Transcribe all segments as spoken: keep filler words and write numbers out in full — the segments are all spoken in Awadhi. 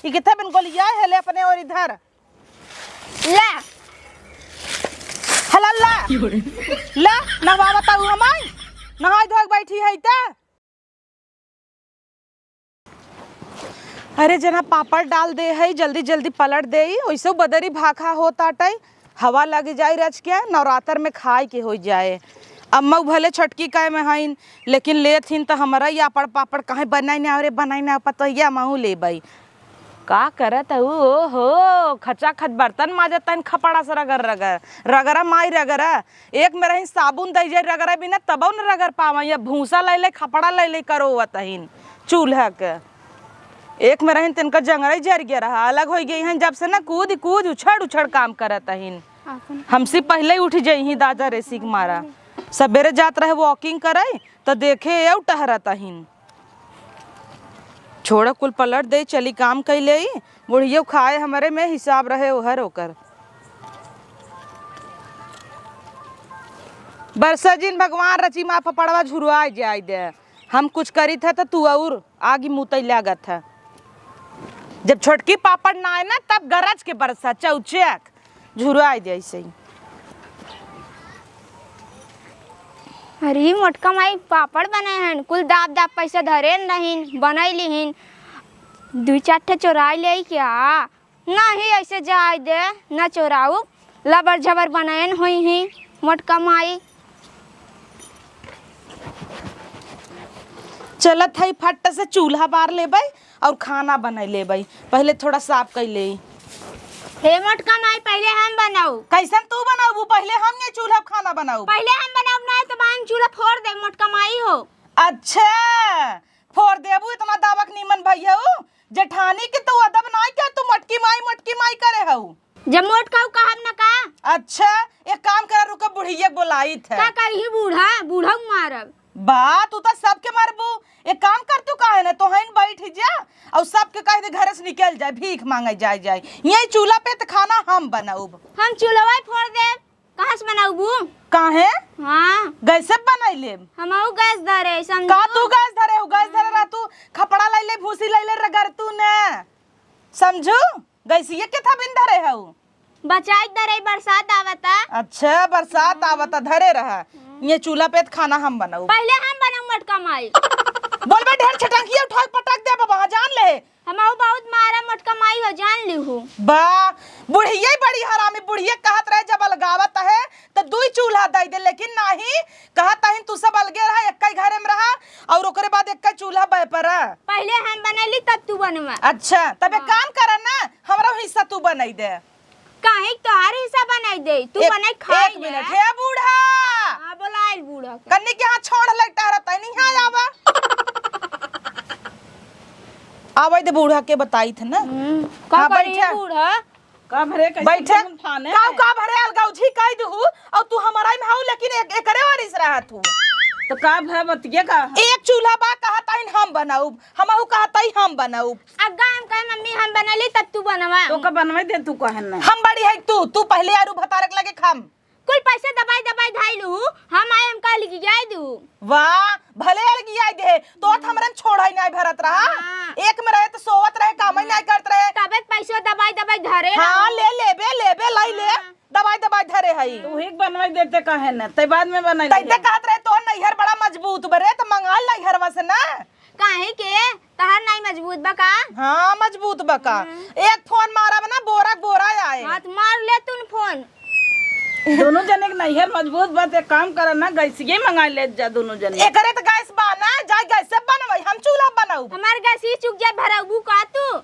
कि किथे बिन गोलिया है, ले अपने ओरी धर। ला। हला ला। ला, नहवावत हऊ हमाई। नहाई धोई बैठी है ते। अरे जना पापड़ डाल दे है, जल्दी जल्दी पलट दे, ओइसे बदरी भाखा होत आटै, हवा लग जाई रच के, नवरात्र में खाए के हो जाए। अम्मा भले छोटकी कहे में हईन, लेकिन लेत हिन त हमरा ही आपड़ पापड़ कहे बनाई ना, अरे बनाई ना पतोहिया महू लेबै। का करत हऊ? ओहो, खचाखच बर्तन माजत तन खपड़ा से रगर रगर, रगरा माई रगरा। एक में रहिन साबुन दई जाई रगरा बिना तबौ न रगर पावा, या भूसा लैले खपड़ा लैले करोवत हिन चूल्हा के। एक में रहिन तिनका जंगरई जर गया रहा, अलग होइ गई हैं जब से ना कूद कूद उछड़ उछड़ काम करत हिन। आपन हमसे पहले ही उठ जाई ही दादा रेसी के मारा। सबेरे जात रहे walking करे, त देखे एउ टहरत अहिन। छोड़ा कुल पलट दे, चली काम कइ लेई। बुढ़ियो खाए हमरे में हिसाब रहे ओहर ओकर। बरसा जिन भगवान रची माँ पपड़वा झुरवाए जाए दे। हम कुछ करित है त तू और आगी मुतई लागत है। जब छोटकी पापड़ ना आए ना तब गरज के बरसा चौचक। झुराई दे ऐसे ही। अरे मोटका माई पापड़ बनाए हन, कुल दाब दाब पैसा धरे न रहिन, बनाई लिहिन। दुई चार ठे चोराई ले क्या? नहीं ऐसे जाए दे, न चोराऊ। लबर झबर बनाए न होई ही मोटका माई। चलत हई फट से चूल्हा बार लेबै। और खाना बनाई लेबै। पहले थोड़ा साफ कइ लेई। हे मोटका माई, पहले हम बनाऊ। कैसन तू बनाऊ? पहले हम ये चूल्हा खाना बनाऊ। पहले हम बनाऊ, नहीं तो बहन चूल्हा फोड़ दे मोटका माई हो। अच्छा, फोड़ देबू? इतना दावक नीमन भैया हो, जेठानी के तू अदब नाई कर, तू मोटकी माई, मोटकी माई करे हऊ। जब मोटकाऊ कहब न का? अच्छा, एक काम करा, रुका, बुढ़िया के बोलाइत है। का करिही बूढ़ा? बूढ़ा मारब। बा, तू तो सबके मारबू। एक काम कर, तू काहे न तोहन बैठ जा और सबके कह दे घरे से निकल जाए, भीख मांगे जाए जाए। यही चूल्हा पे तो खाना हम बनाउब। हम चूल्हा फोड़ देब, कहाँ से बनाउबू? काहे? हाँ। गैसे बनाई लेब। हमहू गैस धरे, समझू? का तू गैस धरे हो? गैस धरे रह तू, खपड़ा लैले, भूसी लैले रगड़ तू ने। समझू? गैसिये के थबिन धरे हऊ? बचाई धरे, बरसात आवता। अच्छा, बरसात आवता, धरे रहा। ये चूल्हा पे त खाना हम बनाऊ। पहले हम बनाऊ मोटका माई। बोलबे ढेर छटंकिया उठा के पटक दे बाबा, जान ले। हमहू बहुत मारा मोटका माई हो, जान लिहू। बा, बुढ़िया बड़ी हरामी, बुढ़िया कहत रहे जब अलगावत है त दुई चूल्हा दई दे, लेकिन नाही, कहत हईन तू सब अलगे रहा, एक्कै घरे में रहा, और ओकरे बाद एक्कै चूल्हा बै पर। पहले हम बनैली तब तू बनवा। अच्छा, तब एक हाँ। काम कर ना, हमरो हिस्सा तू बनाई दे। काहे तोहार हिस्सा बनाई दे? तू एक, बनाई खाई एक ले। मिनट, हे बूढ़ा। हाँ, बोलाइल बूढ़ा के। कन्नी के यहाँ छोड़ ले टहरत है, नहीं आवा। आवे दे बूढ़ा के बताई थे ना। हम्म, का हाँ, करी बैठा। बूढ़ा? का भरे, कैसे बैठे। मुंह फाने का, है? का भरे अलगौझी कह दहू, और तू हमारा ही में हऊ, लेकिन एक, एकरे वारिस रहत हू। तो का भरे बतिये का है? एक चूल्हा बा, कहत हईन हम बनाउब, हमहू कहत हई हम बनाउब। अग्गा हम कहे, "मम्मी, हम बनली, तब तू बनवा।" तो का बनवे दे, तू कहे न। हम बड़ी है तू, तू पहले आरू भतारक लगे खाम। कुल पैसे दबाई दबाई धाई लू, हम आए, हम कह लिखी जाए दू। वाह, भले अलगी आई दे, तो त हमरे में छोड़ा ही नहीं भरत रहा। हाँ। एक में रहे तो सोवत रहे, काम ही नहीं करत रहे। तबे त पैसो दबाई दबाई धरे हाँ, रहो। ले लेबे, लेबे, लाई ले। हाँ। दबाई दबाई धरे हई। तू ही बनवाई देते काहे न? तै बाद में बनाई तै लेते। ते कहत रहे तोर नैहर बड़ा मजबूत बरे, त मंगा नैहरवा से ना। काहे के? तहार नहीं मजबूत बा का? हाँ, मजबूत बा का? हम्म। एक फोन मारब ना, बोरा बोरा आए। हाँ, त मार ले तू न फोन। दोनों जने के नैहर मजबूत बा, त एक काम कर ना, गैसिये मंगा ले जा दोनों जने। एकरे त गैस बा ना, जाए गैसे बनवाई, हम चूल्हा बनाऊ। हमार गैस ही चुक जाए, भराऊ का तू?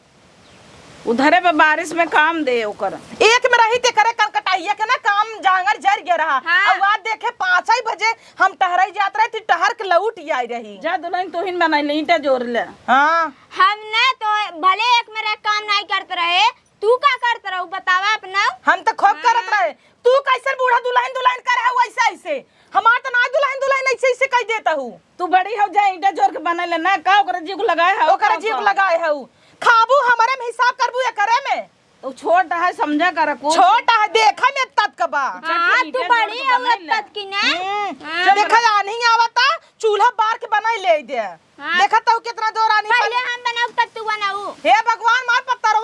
उधरे पे बारिश में काम दे ओकर। एक में रही ते करे कनकटाइया के ना काम जांगर जर गया रहा। हाँ। और वहाँ देखे पाँच ही बजे हम टहराई जात रहे थी, टहर के लौट आई रही। जा दुल्हन तोहिन बनाई ले, ईंटा जोर ले। हाँ। हम ना तो भले एक में रह काम नहीं करत रहे, तू का करत रहू बतावा अपना? हम तो खूब करत हाँ। रहे। तू कैसन बूढ़ा दुल्हन दुल्हन करे है वैसे ऐसे? हमार तो ना दुल्हन दुल्हन ऐसे ऐसे कह देता हूँ। तू बड़ी हो जा, ईंटा जोर के बना ले ना, का ओकरा जीव को लगाए है, ओकरा का जीव को का? लगाए है। खाबू हमरे में हिसाब करबू एकरे में। तो छोट है, समझा कर कुछ। छोट है, देखा में तत का बा। हाँ, ईंटा तू जोर बड़ी के बना ले। औरत तत की ना। हम्म। हाँ। देखा आन्ही आवता, चूल्हा बार के बनाई ले दे। हाँ। देखा तो कितना जोर आन्ही पहले पानी। हम बनाऊ तब तू बनाऊ। हे भगवान, मार पत्थर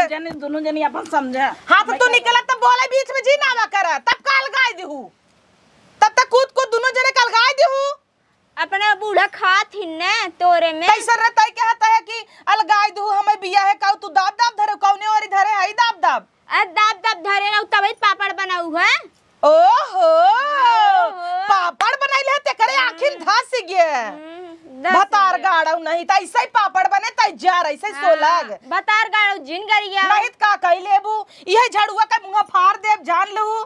जने, दुनो जनी अपन समझा। हाँ, तो तू निकला तब बोले बीच में जी ना आवा करा, तब का अलगाई दिहू, तब तक कूद कूद दुनो जने का अलगाई दिहू। अपने बूढ़ा खात ही ने तोरे में। कैसे रे, तय कहता है कि अलगाई दिहू, हमें बिया है, काऊ तू दाब दाब धरे, कौने ओरी धरे है दाब दाब? अरे दाब दाब धरे रहू, तबही पापड़ बनाऊ है। ओहो, ओहो। पापड़ बनाइल है, तेकरे आँखिन हम्म। धस गए। हम्म, धस भतार गए। गाड़ू नहीं, त ऐसे ही पापड़ बने, त जार ऐसे ही हाँ, सोलग। भतार गाड़ू जिन गरिया। नहीं त का कही लेबू, इहे झड़ुआ के मुँह फाड़ देब, जान लू।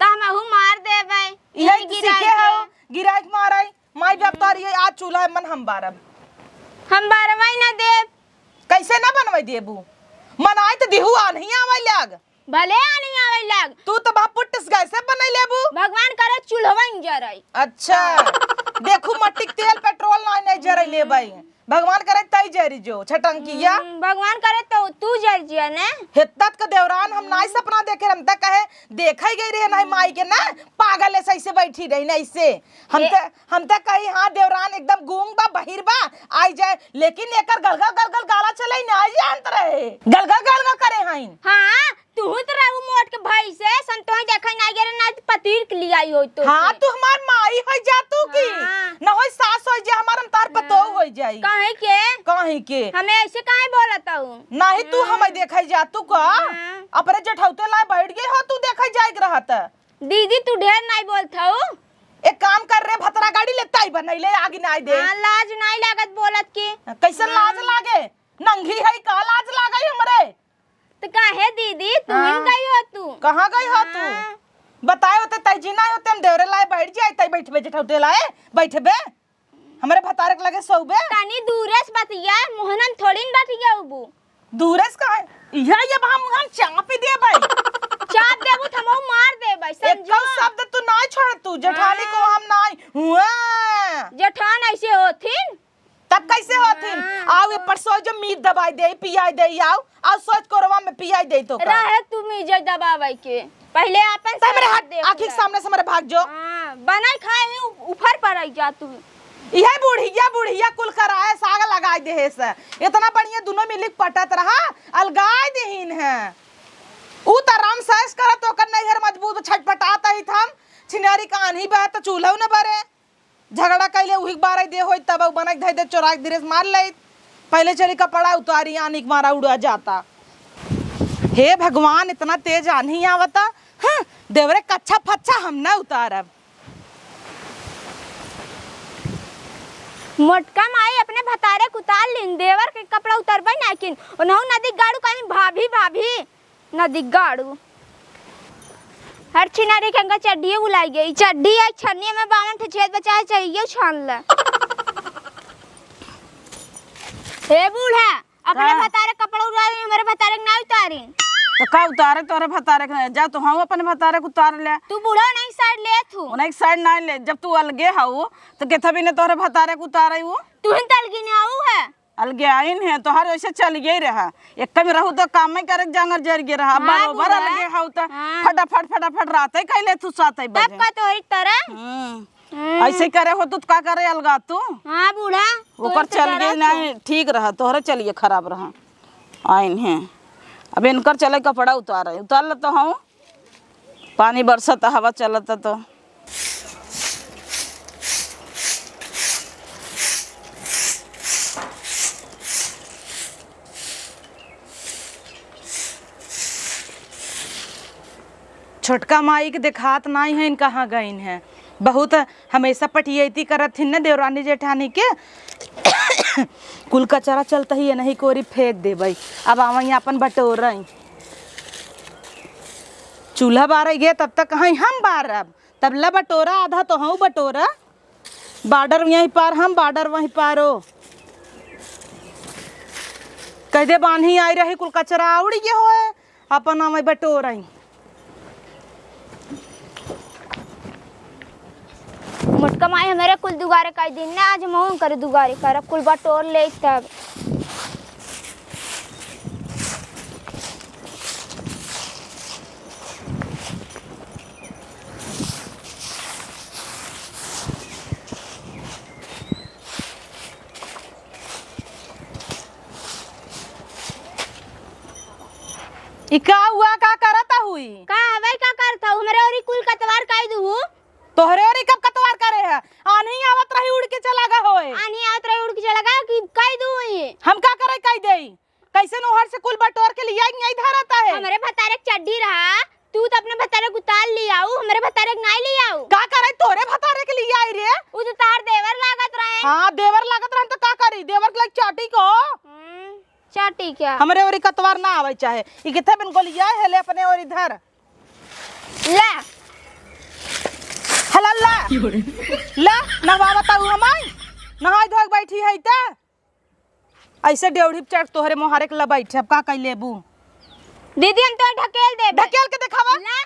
त हमहू मार देबै। इहे इहे त गिराई सीखे के। हो, गिराई के मारे। माई बाप तोहरी आज चूल्हा मन हम बारब। हम बारवाई ना देब। कैसे ना बनवाई देबू? मनाई त दिहू आन्ही आवे लाग। भले आन्ही आवे लाग। तू त बा पुट्टिस गैसे बनाई लेबू। भगवान करे चूल्हवा ही जराई। अच्छा। देखू मट्टी के तेल पेट्रोल ना नहीं जराई लेबाई। भगवान करे तई जरी जो छटंकिया। हम्म, भगवान करे तो तू जर जिया ने। हेत्तत का देवरान हम नाई सपना देखे, हम त कहे देखे गई रहे नहीं माई के ना, पागल ऐसे ऐसे बैठी रही ना ऐसे। हम ए- त हम त कही, "हाँ, देवरान एकदम गूंग बा, बहिर बा, आई जाए।" लेकिन एकर गलगल गलगल गाला चले ना, आई जानत रहे। गलगल गलगल करे हईन। हाँ, तू त रहू मोट के भई से, सन तोही देखे ना गिरे, ना त पतीर के लियाई होई तो हाँ, से। तू हमार माई होई जा तू की। हाँ। न होई सास होई जा, हमार हम तार पतोह हाँ। होई जाई। काहे के? काहे के? हमें ऐसे काहे बोलत हऊ? नाही तू हाँ। हमें देखे जा तू का? हाँ। अपने जेठौते लाए बैठ गए हो, तू देखे जाए के रहत। दीदी, तू ढेर नाई बोलत हऊ। एक काम कर रे, भतरा गाड़ी ले ताई बनैले, आगे नाई दे। हाँ, लाज नाई लागत बोलत के। कैसे हाँ। लाज लागे? नंगी है का लाज लागे हमरे? त काहे दीदी, तू हाँ। गई हो तू? कहाँ गई हो तू? हाँ। बताए होते, तई जी ना होते, हम देवरे लाए बैठ जाए, तई बैठबे, जेठौते लाए बैठबे। हमरे भतारे के लगे सोउबे? तनी दूरे से बतिया, मोहनन थोड़ी न बतियाउबू। दूरे से कहा? इहे ये हम, हम चाप ही देबै। चाप देबू त हमहू मार देबै, समझो? एको शब्द तू नाई छोड़ तू, जेठानी को हाँ। हम नाई। हुआ। जेठान ऐसे होथिन? तब कैसे होथिन? हाँ। आओ, ए पर सोच जो मीत दबाई दे, पियाई दे, आओ। और सोच कोरवा में पियाई दे तो का? रहे तू मीजे दबावे के। पहले आपन त हमरे शरीर हाथ देख आँखी के ले। सामने से हमरे भाग जो। हाँ, बनाई खाए ही उ-, उफर पर आई जा तू। इहे बुढ़िया, बुढ़िया कुल कराए साग लगाई देहे से। इतना बढ़िया दुनो मिली पटत रहा, अलगाई देहिन है। ऊ त राम सैस करत ओकर नैहर मजबूत छटपटात ही थम। छिनारी कान्ही बा त चूल्हो न बरे। झगड़ा कैले उही के बारह दे होई तब उ बनक धई दे चोराई के धीरे से मार लेइत। पहले चली कपड़ा उतारी आनी के मारा उड़ा जाता। हे भगवान, इतना तेज आन्ही आवता। हाँ, देवरे कच्छा फच्छा हम ना उतारब। मोटका माई अपने भतारे के उतार लिन, देवर के कपड़ा उतरबे ना किन। ओनहु नदी गाड़ू कहीं भाभी, भाभी। नदी गाड़ू। हर छिनारी के अंगा चड्ढिए भुलाई गई। चड्ढी आई छनिए में बावन ठे छेद बचा है, चाहिए छान ले। हे बूढ़ा, अपने का? भतारे कपड़ा उतारी, हमरे भतारे के ना उतारी। तो का उतारे तोरे भतारे के? जा तो हम अपने भतारे के उतार ले। तू बूढ़ा नहीं साइड ले तू। उन्हें एक साइड ना ले, जब तू अलगे हऊ तो केथबी ने तोरे भतारे के उतारे वो। तू ही तलगी ने आऊ है। अलगे आइन है, तोहर वैसे चलिए रहा। एक में रहू तो काम में करे जांगर जर गे रहा, हाँ, बरोबर बूढ़ा। अलगे हऊ तो हाँ। फटाफट, फटाफट रात ही कैले तू सात ही तब बजे। का तोरी तरह? हम्म। हम्म। ऐसे करे हो तू तो का करे अलगा तू? हाँ बूढ़ा, ओकर तोरी तो चलिए डरा नहीं तू। ठीक रहा, तोहरे चलिए खराब रहा। आइन है, अब इनकर चले कपड़ा उतारे, उतार ले तो हूँ। पानी बरसत, हवा चलत तो। छोटका माई के देखात नाई है, इन कहाँ गइन है। बहुत हमेशा पटियैती करत हिन न देवरानी जेठानी के। कुल कचरा चलत ही, ये नहीं कोरी फेंक देबै। अब आवई आपन बटोरई। चूल्हा बारे गे तब तक कहीं हम बारब, तब ला बटोरा, आधा तो हूँ बटोरा। Border यहीं पार हम, border वहीं पारो। कह दे बान्ही आई रही, कुल कचरा उड़ गए होए, अपन आवई बटोरई। मोटका माई हमरे कुल दुगारे कर दिन ना, आज मऊन करे दुगारे करब, कुल बटोर ले तब। ई का हुआ, का करत हुई? का हवे, का करत हऊ? हमरे ओरी कुल कतवार काई दुहू। तोहरे ओरी कब कतवार करे है? आन्ही आवत रही उड़ के चला गा होए। आन्ही आवत रही उड़ के चला गा कि काई दुहू ई? हम का करे काई देई? कैसे नोहर से कुल बटोर के लिया यही धरत है? हमरे भतारे के चड्ढी रहा, तू तो अपने भतारे के उतार लियाऊ, हमरे भतारे के नाई लियाऊ। का करे तोरे भतारे के लिया आई रे? उ तो तार देवर लागत रहे। हाँ, देवर लागत रहे तो का करी? देवर के लग चाटी को। हम्म, चाटी क्या? हमरे ओरी कतवार ना आवे चाहे। ई किथे बिन गोलिया है, ले अपने ओरी धर। ला। हला ला। ला, नहवा बताऊ हमाई। नहाई धोए के बैठी है त। ऐसे डेवढ़ी पे चढ़ तोहरे मोहारे के लबैठ, अब का कइ लेबू? दीदी, हम तो ढकेल देबे। ढकेल के देखावा। ला,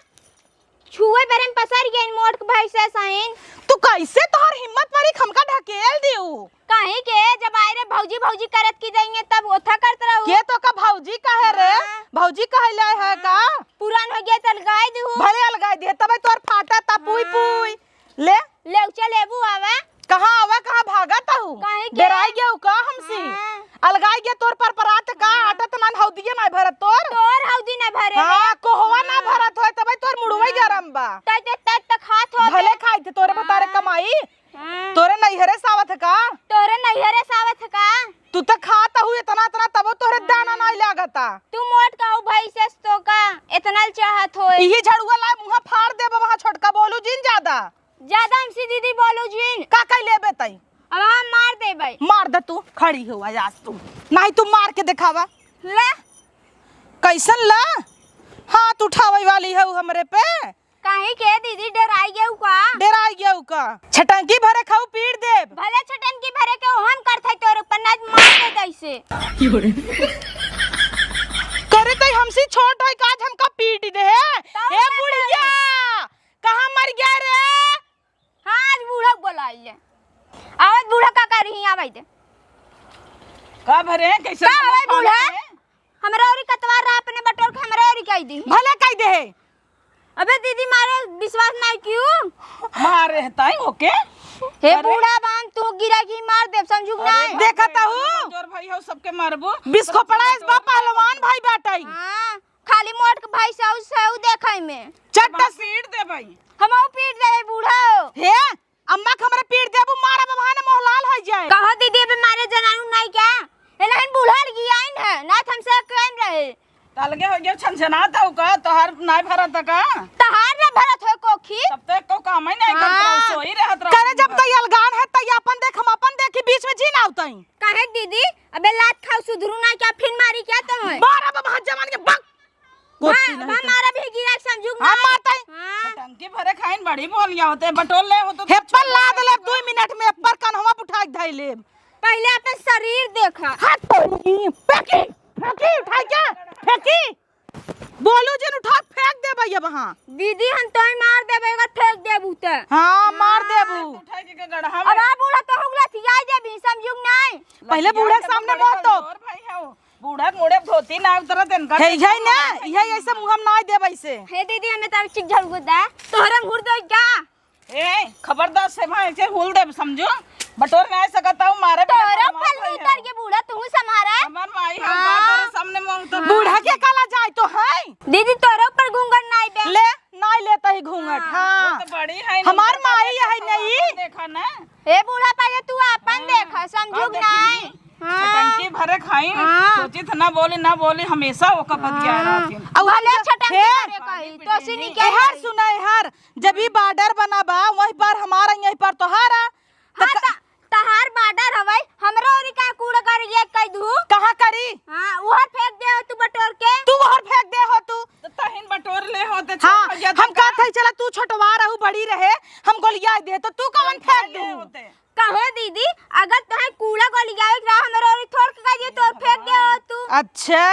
छुए बेरे में पसर गई मोट के भैंसे सहिन। तू कैसे, तोहर हिम्मत परी हमका ढकेल दियो? काहे के, जब आए रे भौजी भौजी करत की जाइए तब ओथा करत रहू। के तो का भौजी कहे रे? हाँ। भौजी कहे ले है हाँ। का? पुरान हो गया त अलगाई दिहू। भले अलगाई दे, तबे तोर फाटा ता पुई हाँ। पुई। ले। ले उचा लेबू आवा। कहाँ आवा, कहाँ भागत हऊ? काहे के? डेराई गयो का हमसे? हाँ। अलगाई गया तोर पर परात का हाँ। आटा त नान हौदिये ना भरत तोर? तोर हौदी ना भरे हाँ, रे। कोहवा ना हाँ। भरत होय, तबे तोर मुड़वई हाँ। गरम बा। तै ते तै त खात हो भले बे। खाई थे तोरे भतारे हाँ। कमाई। हाँ। तोरे नैहरे सावत है का? तोरे नैहरे सावत है का? तू त खात हऊ इतना, इतना, तबो तोहरे दाना हाँ। नाई लागता। तू मोट कहू भैंसे से तो का इतना चाहत होए। इही झड़ुआ लाए मुँह फाड़ देब, वहाँ छोटका बोलू जिन ज्यादा। ज्यादा हमसे दीदी बोलू जिन। का कइ लेबे तई? अब हम मार देबै। मार दे तू, खड़ी हो आज तू। नहीं तू मार के देखावा। ले। कैसन ला? हाथ उठावे वाली है हमरे पे। काहे के दीदी डेराई गयू का? डेराई गयू का? छटंकी भरे खाऊ पीट देब। भले छटंकी भरे के हम करत है तोरे ऊपर, ना मार दे दैसे। करे तई हमसे छोट है का आज हमका पीट दे है? तब ए का बुढ़िया, कहाँ मर गया रे? हाँ, आज बूढ़ा बोलाइले। आवत बूढ़ा का करी, आवे दे। का भरे, कैसे का हवे बूढ़ा? हमरा ओरी कतवार रहा, अपने बटोर के हमरा ओरी कह दी। भले कह दे है। अबे दीदी, मारे विश्वास नहीं क्यों? मारे है ताई ओके। हे अरे। बूढ़ा बान, तू गिरा की मार देब, समझू कि अरे नहीं? बाप देखा रे, ताहू। जोर भाई हो, सबके मारबो। बिस्को पड़ा इस बाप पहलवान भाई बाटई। हाँ। खाली मोट के भाई से, से उ देखै में। चट्टा पीट देबै। हमहू पीट देबै बूढ़ा। हे, अम्मा के हमरे पीट देबू, मारा बबहाने मोहलाल होइ जाए। कहो दीदी, अबे मारे जनानू नाई क्या? ए लहन बूढ़ा लगी आइन है, ना त हमसे कहन रहे। त अलगे होइ गयो, छनछनात हउ का? तोहार नाई भरत का? तोहार ना भरत हो कोखी। तब तो एको काम ही नहीं करत रहो, हाँ। सोई रहत रहो करे दिन जब भर। तई अलगान है, तई अपन देख, हम अपन देखी, बीच में जी ना उतई। काहे दीदी? अबे लात खाऊ सुधरू ना क्या, फिर मारी क्या तुम? मारा बबहान जवान के बक। गोटी हाँ, नहीं हाँ, तो। मारा भी गिरा समझू हाँ, ना। मारता ही। हाँ। टंकी भरे खाइन बड़ी बोलिया होते, बटोर ले होते तो हेप्पर छोड़ लाद दे। ले दुई मिनट में, एप्पर कन्हवा उठा के धई ले। पहले अपन शरीर देखा। हाथ तोड़ी, फेंकी, फेंकी, उठा के, फेंकी। बोलू जिन उठा के फेंक दे भैया वहाँ। दीदी हम तोय मार देबे अगर फेंक देबू त। हाँ, मार हाँ। देबू। उठा के गड़हा अब में। आ बूढ़ा तो हुगला थियाई देबी, समझू नहीं। पहले लतिया बूढ़ा के सामने पकड़े बहुत तो। कमजोर भाई है वो। बूढ़ा के मुड़े धोती ना उतरत इनका हे, तो यही ना, यही ऐसे मुँह हम ना देब ऐसे। हे दीदी, हमें तो एक चीज झलकू दा। तोहरे मुड़ दे क्या? ए, खबरदार से भाई ऐसे हुल देब समझो। बटोर ना सकत हूँ, मारे बिना तोहरे भगवान फल भाई उतर हो। के बूढ़ा तू संभारा। हमार माई है, हाँ। तोरे सामने मुँह उतर बूढ़ा के काला जाए तो है। दीदी तोरे ऊपर घूंघट नाई बे। ले, नाई लेता ही घूंघट, हाँ। हाँ। वो तो बड़ी है, हमार इनका माई तो है सब नहीं। देखा ना। ए बूढ़ा, पहले तू आपन हाँ, देखा, समझू का कि नाई? देखी? हाँ। छटंकी भरे खाई, हाँ। सोची था ना बोली, ना बोली, हमेशा ओका बतिया हाँ। रहती। अब भले हम छटंकी हे, भरे कही, तो सिनी क्या एहर कही? सुना, एहर, जब ई बॉर्डर बना बा, वहीं पर हमारा, यहीं पर तोहारा। हाँ, त-, त-, तहार बॉर्डर हवई, हमरा ओरी का कूड़ा कर ये कह दू? कहाँ करी? हाँ, उहर फेंक दे हो तू बटोर के। तू उहर फेंक दे हो तू। तो तहिन बटोर ले होते, हाँ, छोट हो गया हम तो का? कहत हई, चला तू छोटवा रहू, बड़ी रहे, हम गोलिया दे, तो तू कवन फेंक ले दू? होते। कहो दीदी, अगर तोहे कूड़ा गोलियावे के रहा, हमरे ओरी थोड़ के कह दिए, तो फेंक दे हो तू। अच्छा।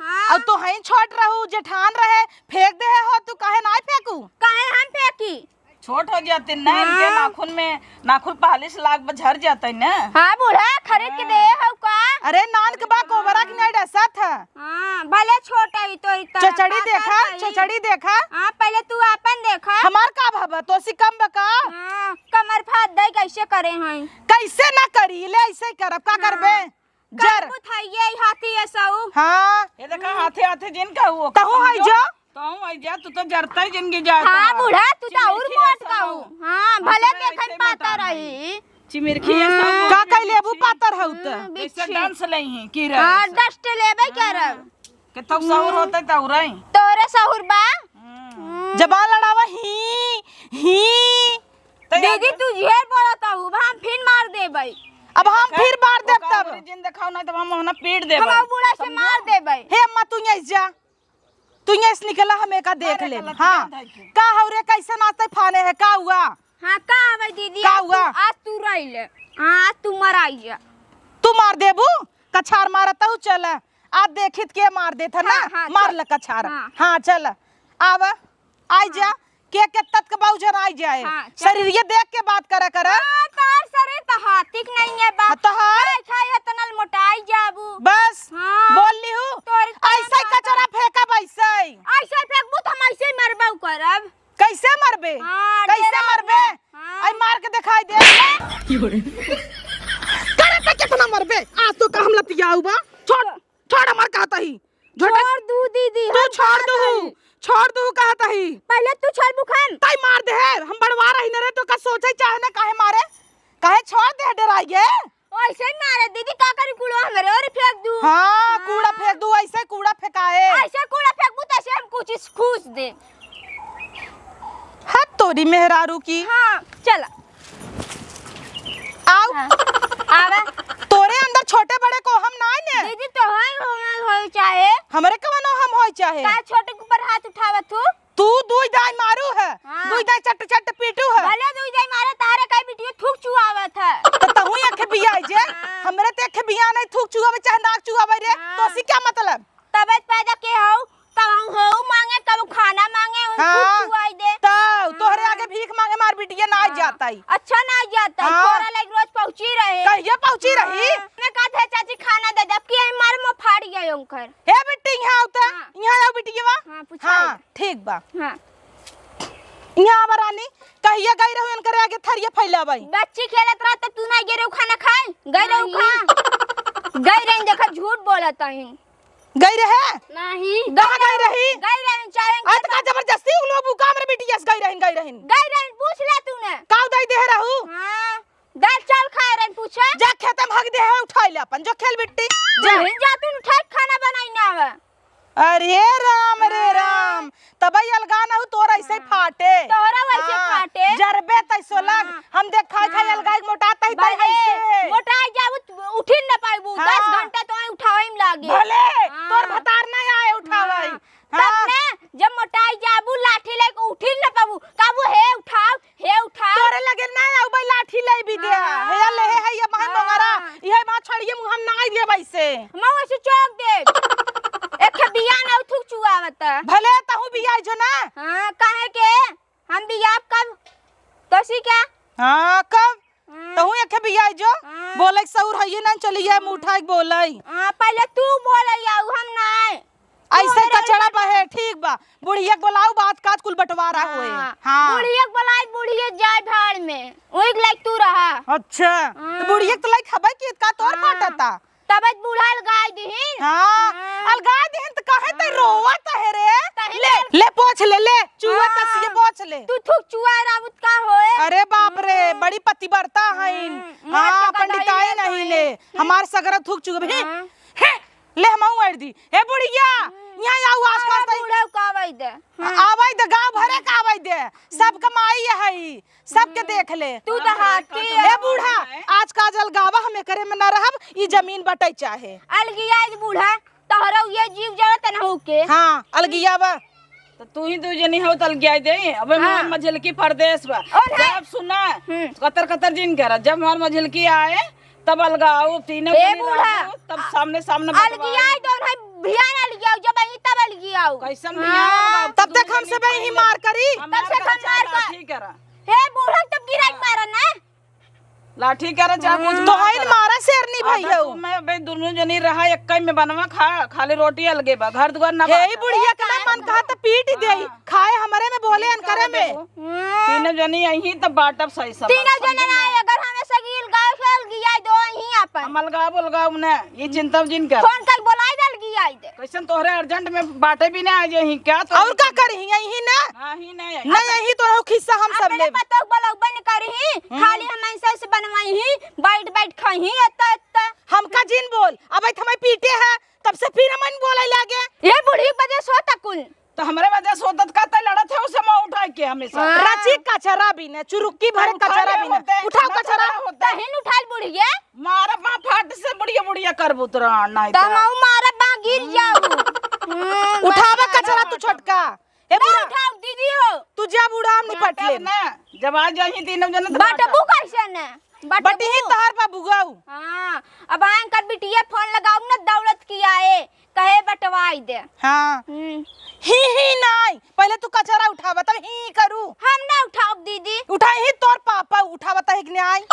हाँ। अब तोहे छोट रहू, जेठान रहे, फेंक दे हो तू, काहे नाई फेंकू? काहे हम फेंकी? छोट हो गया तीन ना, इनके हाँ। नाखून में, नाखून पालिश लाग ब-, झर जाता है ना। हाँ बूढ़ा, खरीद के दे हो का? अरे नान के बा कोबरा की नहीं डसत है। हाँ, भले छोटा ही तो इतना चचड़ी का देखा, कर रही? चचड़ी देखा। हाँ, पहले तू आपन देखा। हमार का भवा, तोसी कम बका? हाँ, कमर फाद दे कैसे करे हैं? कैसे ना करी, ले ऐसे ही करब, का हाँ। करबे? जर। कहाँ बुथाइए हाथी है सऊ? हाँ। ये देखा, हाथे हाथे जिन का हुआ, तहु है जो। तहु है जा, तू तो जरता ही जिंदगी जाए हाँ, तोहार। बूढ़ा, तू तो और चिमिरखी मोट है का सऊ। हूँ। हाँ, भले हंसना देखन ऐसे पाता मत रही। चिमिरखी है सऊ। का कह लेबू पातर हऊ त? हम्म, जैसे बिच्छी। Dance लई हैं, की रहे हाँ, से। Dust लेबे करब। के तब सहूर होते त उरई। तोरे सहूर बा? हम्म। जबान लड़ावा, ही, ही। त दीदी, यार तू ढेर बोलत हऊ, अब हम फिर मार देबै। अब हम फिर मार देब ओका तब। हमरे जिन देखाओ, नहीं तब हम ओहना पीट देबै। हम बूढ़ा से समझो? मार देबै। हे अम्मा, तू यहीं जा, तू यहीं से निकला, हम एका देख अरे लेब। गलत हाँ। बात है कि। का हो रे, कैसे नाते फाने है, का हुआ? हाँ, का हवे दीदी, का आज तू, हुआ? आज तू रही ले। हाँ, आज तू मराई जा। तू मार देबू? कछार मारत हऊ, चल। आज देखित के मार देत है ना? हाँ, हाँ, मार चल। ल कछार। हाँ। हाँ, चल। आव, आई जा। हाँ। के के तत के बाऊ जन आई जाए। हाँ, चल। शरीर ये देख के बात करा कर। हाँ, तार शरीर तो हाथी के नहीं है बा। हाँ, तो हाँ। खाए, खाए इतना मोटाई जाबू। बस, हाँ। बोल ली हूँ। तोरी ऐसे ही कचरा फेंकब, ऐसे ही। ऐसे फेंकबू तो हम ऐसे ही मरबऊ करब। कैसे मरबे? हाँ, कैसे डेरा मरबे? हाँ। आई मार के दिखाई दे। करे त कितना मरबे? आज तो का हम लतियाऊ बा। छोड़, छोड़ हमार कहता ही। झोटा छोड़ दू दीदी, तू हम छोड़ कहता दू, ही। छोड़ दू कहता ही। पहले तू छोड़ बुखान। ताई मार दे है, हम बड़वा रही न रे, तो का सोचे चाहे ना काहे मारे? काहे छोड़ दे, डराइए? ऐसे ही मारे दीदी, का करी, कूड़ा हमरे ओर फेंक दू। हाँ, हाँ। कूड़ा फेंक दू, ऐसे कूड़ा फेंकाए। ऐसे कूड़ा फेंकबू, तैसे हम कुछ इस-, खूस दे। हद तोरी मेहरारू की। हाँ, चला। आउ। हाँ, आवे। तोरे अंदर छोटे बड़े को हम नाई ने। दीदी, तो है होना होई चाहे। हमरे कवनो हम होई चाहे। का छोटे के ऊपर हाथ उठावत हूँ? तू दुई दाई मारू है, हाँ। दुई दाई चट चट पीटू है। भले दुई दाई मारे, तारे कई बिटियो थूक चुआवत है। तो तहू एक बियाई जे, हाँ। हमरे ते एक बिया नहीं थूक चुआवे चाहे नाक चुआवे रे, हाँ। तो सी क्या मतलब? तबे पैदा के हो, कब हो मांगे, कब खाना मांगे, उन हाँ। थूक चुआई दे। तो तोहरे हाँ। आगे भीख मांगे मार बिटिया ना हाँ। जाता ही। अच्छा ना जाता ही, हाँ। थोड़ा लाइक रोज पहुंची रहे। कहिए पहुंची हाँ। रही? मैं कहते चाची खाना दे दे, अब कि हमारे मुंह फाड़ गया उनकर। हे बिट्टी, यहाँ आओ तो। हाँ। यहाँ आओ बिटिया। हाँ, पूछा। हाँ, ठीक बा। हाँ। यहाँ आवा रानी, कहिया गई रहू इनकरे आगे थरिया फैलावई? बच्ची खेलत रहा तो तू ना गई रहू खाना खाए? गई रहू नहीं। खा। गई रही, देखा झूठ बोलत ही। गई रहे? नहीं। कहाँ गई रही? गई रही, चाहे अरे तो का जबरदस्ती उ लोग बुका हमरे बिटिया से गई रही, गई रही। गई रही, पूछ ले तूने। काऊ दई दे रहू? हाँ। दाल चावल खाए रही, पूछे? जा खेते में हग दे है, उठाई ले अपन, जो खेल बिट्टी। जा। जा तू उठा के खाना बनाई ना आवे। अरे राम रे हाँ। राम, तबई अलगा ना हो, तोरा ऐसे हाँ। फाटे। तोरा वैसे हाँ, फाटे। जरबे तैसो लग, हाँ। हम देख खाई खाई हाँ। अलगा एक मोटा तही तही भले ऐसे। मोटा जाबू, उठिन ना पाइबू, हाँ। दस घंटा तो उठावे में लागे। भले, हाँ। तोर भतार ना आए उठावे। हाँ। हाँ। तब ने जब मोटाई जाबू, लाठी लेके उठिन ना पाबू, काबू हे उठाओ, हे उठा। तोरे लगे ना आऊ भाई लाठी ले भी दे। हाँ। हे ले हे, हे ये बहन हाँ। मंगरा, ये माँ छड़िए मुँह हम ना देबै से। हम वैसे चौक दे। एक ठे बिया ना थूक चुआवत। भले तहू बिया जो ना। हाँ, काहे के? हम बिया कब? तोसी क्या? हाँ, कब? हाँ। तहू एक ठे बिया जो। हाँ। बोले के सऊर है ये ना चली है हाँ। मुठा के बोले। हाँ, पहले तू बोले आऊ, हम ना। ऐसे तोहरे कचरा बहे, ठीक बा। बुढ़िया के बोलाऊ, बात काज कुल बंटवारा होए। हाँ। हाँ। बुढ़िया के बोलाई, बुढ़िया जाए भाड़ में। वही के लायक तू रहा। अच्छा। हाँ। तो बुढ़िया के तो लायक हबे की का तोर हाँ। फाटता? तब बूढ़ा अलगाई दिहिन। हाँ। हाँ। अलगाई दिहिन तो काहे ते हाँ। रोवत है रे? काहे ले, ले? ले पोछ ले, ले। चुआ हाँ। तसिए पोछ ले। तू थूक चुआ राउत का होए? अरे बाप रे, हाँ। बड़ी पतिव्रता हईन। हाँ। मार हाँ, के पंडिताई बताइए नहीं तो ले। है। हमार सगरा थूक चुआ भी। हाँ। हे, ले हमहू आड़ दी। हे बुढ़िया, हम्म। यहाँ आऊ आसपास अरे तई। बूढ़ा का आवाई दे। हम्म। आवाई दे, गाँव भरे का आवाई दे। सबके माई है ई, सबके हम्म। देख ले। तू तो हाथी हे है। बूढ़ा, आज काज अलगावा हम एकरे में ना रहब, ई जमीन बटाई चाहे। अलगिया ई बूढ़ा, तोहरा ये जीव जरत न हो के। हाँ, अलगिया बा। तो तू ही दू जनी हो त अलगिया दे। अबे हाँ। हमार मझिलकी परदेस बा। और है। जब सुना, हम्म। कतर कतर जिन करा। जब हमार मझिलकी आए, तब अलगाऊ, तीनों ए जनी बूढ़ा। रहू, तब सामने सामने बंटवाई। अलगियाई दोनों भियान अलगियाऊ, जब आई तब अलगियाऊ। कैसन हाँ। भियान अलगाऊ? तब तक हमसे बे ही मार करी। हम तब से मार हम करा, मार चाहे कर। लाठी करा। हे बूढ़ा, तब गिराई मारा ना। लाठी करा, चाहे कुछ हाँ। मार तो हइन करा। मारा शेरनी भाई अबे हो। तू मैं बे दोनों जनी रहा, एक कई में बनवा खा, खाली रोटी अलगे बा, घर दुआर ना हे बा। ई बुढ़िया के ना मन कहा त पीट दे, हाँ। खाए हमरे में बोले ठीक अनकरे कहा में। देखो। तीनों जनी यहीं त बाटब सही सब। तीनों जने ना, अगर हमें सगील गाँव से अलगिया दो यहीं पर। हम अलगाव, अलगाव न, ये चिंता जिन कर। फोन कर बोलाई दल की आई दे। कैसन तोहरे urgent में बाटे भी ना आ जाही क्या? तो और का करी, यही ना? हाँ, ही नहीं आई। नहीं, यही तो रहो खिस्सा हम सब अपने लेब। पतोह बोलौबे न करी ही, हम्म। खाली हम ऐसे ऐसे बनवाई ही, बैठ बैठ खाई ही, एत्ता एत्ता। हमका जिन बोल, अब आई थमाई पीटे है, तब से फिर हमन बोले लागे। ये बूढ़ी वजह से होता कुल। तो हमरे वजह से होता का तै लड़त है उसे मुँह उठाए के हमेशा। हाँ। रची कचरा भी न, चुरुक्की भरे हम उठा कचरा ले भी न। होते, उठाओ ना कचरा। कचरा होता। तहिन उठाल बुढ़िया। मारा माँ फाट से बुढ़िया बुढ़िया करबू तोरा नहीं तो तो। हम मारा बा गिर जाऊ। हम्म, उठावे बस कचरा तू छोटका। ए ना बुढ़ा, उठाओ दीदी हो। तू जा बुढ़ा, हम निपट बाटे लेब। ना, जब आ जाही तीनों जने तो बटबू बाटा। कैसे न? बटबू। बटी ही तोहर बबुआऊ। हाँ, अब आए कर बिटिया फोन लगाऊ न दौलत की आए, कहे बटवाई दे। हाँ। हम्म। ही ही नाई, पहले तू कचरा उठावा तब ही करू। हम ना उठाओ दीदी। उठाई ही तोर पापा उठावा तहिक न्याय।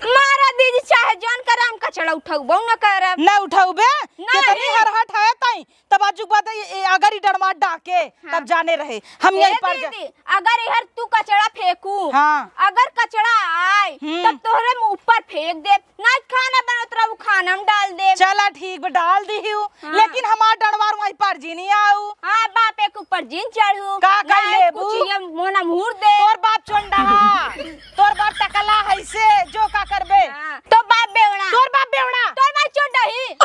मारा दीदी चाहे जौन करे हम कचरा उठौबो न करब। ना उठौबे? नहीं। कितनी हरहट है तई, तब आजुक बात है, ए, अगर ई डरमा डाके, हाँ। तब जाने रहे, हम ए यही पर जा- दीदी, अगर इहर तू कचरा फेंकू, हाँ। अगर कचरा आए, हम्म। तब तोहरे मुँह ऊपर फेंक देब, ना खाना बनत रहू, खाना में डाल देब। चला ठीक बा, डाल दिहिउ, हाँ। लेकिन हमार डरवार वहीं पर जी नहीं आऊ। हाँ, बापे के ऊपर जिन चढ़ू, का कर ना लेबू? कुछ ये मोना मुहूर दे। तोर बाप चोंडा हा, तोर बाप टकला है से, जो का करबे? हाँ, तो बाप बेवड़ा। तोर बाप बेवड़ा। तोर माई चोंडा ही।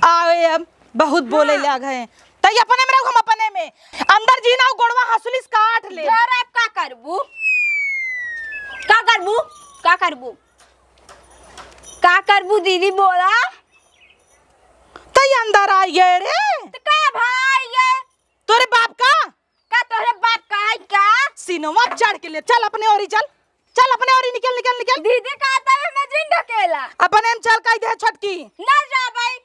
आवे अब बहुत बोले हाँ। लाग है। तई अपने में रहू, हम अपने में। अंदर जी ना, गोड़वा हंसुली से काट ले। तोरा अब का करबू? का करबू? का करबू? का करबू दीदी बोला? तई अंदर आई गए रे। तो का भाई ये? तोरे बाप का? का तोरे बाप का आई का? सीनवा चढ़ के ले। चल अपने ओरी चल। चल अपने ओरी निकल, निकल, निकल। दीदी का तब हमें जिन ढकेला। अपने में चल कह दे छोटकी। ना जा भाई।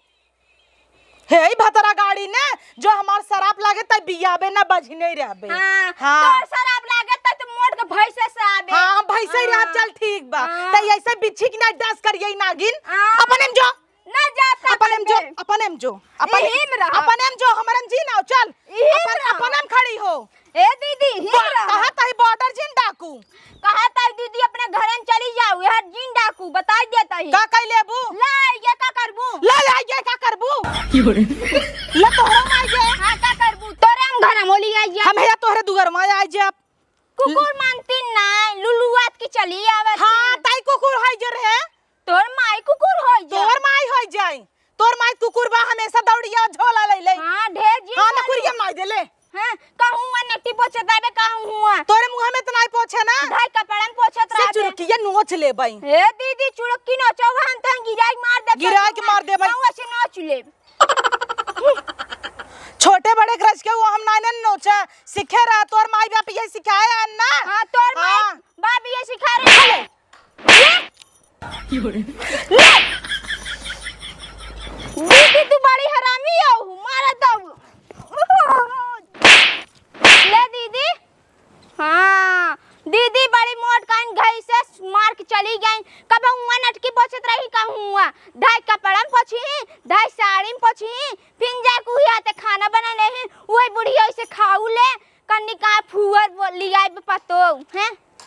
हे, ई भतरा गाड़ी ने, जो हमार शराब लागे, तै बियाबे ना बझी नहीं रहबे। हाँ, हाँ। तोर शराब लागे, तै तो मोट के भैंसे से आबे। हाँ, हम भैंसे ही रहब, हाँ। चल ठीक बा। हाँ। तै ऐसे बिच्छी की ना डस करिए नागिन। हाँ। अपने में जो। ना जा, का अपने में जो, करबे? अपने में जो। अपन, यही में रहा। अपने में जो, हमरे में जी ना, चल। यही में अपन, रहा। अपने में खड़ी हो। ए दीदी, ही बा-, रहा। कहा तही border जिन डाकू। कहा तही दीदी अपने घरे में चली जाऊ, यह जिन डाकू, बताई देता ही। का कई लेबू? ला, ये का करबू? ला, ला, ये का करबू? की बोले? ला तोहरा माई ये। हाँ, का करबू? तोरे हम घर में बोली आई ये। हम है तोहरे दुगर में आई जे अब। कुकुर मानती ना, लुलुआत की चली आवत हाँ, ही। ताई कुकुर है जो रे। तोर माई कुकुर होई जाए। तोर माई होई जाए। तोर माई कुकुर बा, हमेशा दौड़िया झोला ले ले। हाँ, ढेर जिन हाँ, मारी। नकुरिया माई दे ले। हाँ, कहूँ हुआ नट्टी पोछे ताबे कहूँ हुआ। तोरे मुँह में तो नाई पोछे ना। धाई कपड़ा में पोछत से रहबे। चुरुकिया नोच ले बाई। ए दीदी, चुरुकी नोचो, हम तो गिराई मार दे। गिराई के मार दे बाई। नौवा से नोच ले। छोटे बड़े गरज के वो हम नाई ने नोचा। सीखे रहा, तोर माई बाप ये सिखाए हैं ना। हाँ, तोर माई हाँ। बाप ये सिखा रहे हैं। ले। ले। दीदी, तू बड़ी हरामी हो, मारा दऊ। ले दीदी। हाँ, दीदी बड़ी मोट काइन घई से मार के चली गई। कब हुआ नटकी पोछत रही, कब हुआ धाई कपड़ा में पोछी, धाई साड़ी में पोछी, फिर जाए कुही हाथे खाना बना नहीं, वही बुढ़िया से खाऊ ले, कन्नी का फुअर लियाई पतो, हैं?